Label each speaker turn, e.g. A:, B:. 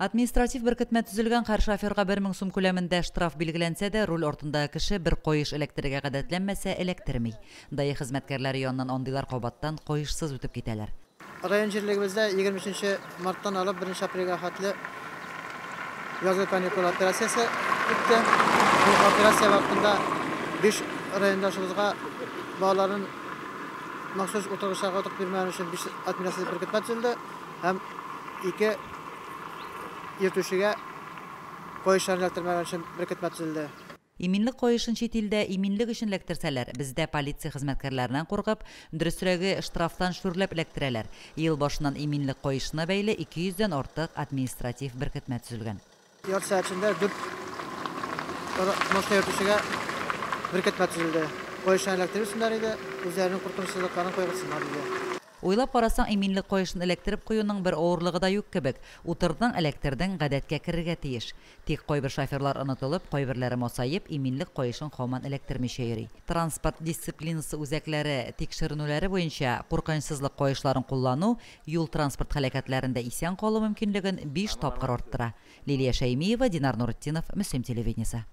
A: Административ беркетмә төзелгән һәр шоферга 1000 сум күләмендә штраф билгеләнсә дә, руль артындагы кеше бер каеш эләктерергә гадәтләнмәсә, эләктерми. ДАИ хезмәткәрләре яныннан андыйлар кабаттан каешсыз үтеп китәләр.
B: Район җирлегебездә 23 марттан алып 1 апрельгә хәтле язгы каникул операциясе үтте. Бу операция вакытында 5 райондашыбызга балаларын махсус утыргычларга утыртып бирмәгән өчен 5 административ беркетмә төзелде һәм 2 йөртүчегә каешларын эләктермәгән өчен беркетмә төзелде.
A: Иминлек каешын чит илдә иминлек өчен эләктерсәләр, бездә полиция хезмәткәрләреннән куркып, дөресрәге, штрафтан шүрләп эләктерәләр. Ел башыннан иминлек каешына бәйле 200 дән артык административ беркетмә төзелгән.
B: Ярты сәгать эчендә 4 машина йөртүчегә беркетмә төзелде. Каешларын эләктермәсеннәр иде, үзләренең куркынычсызлыкларын кайгыртсыннар иде.
A: Уйлап карасаң, иминлек каешын эләктереп куюның бер авырлыгы да юк кебек. Утырдың, эләктердең, гадәткә керергә тиеш. Тик кайбер шоферлар онытылып, кайберләре масаеп, иминлек каешын һаман эләктермичә йөри. Транспорт дисциплинасы үзәкләре тикшеренүләре буенча куркынычсызлык каешларын куллану юл-транспорт һәлакәтләрендә исән калу мөмкинлеген 5 тапкыр арттыра. Лилия Шәймиева, Динар Нуретдинов, Мөслим телевидениесе.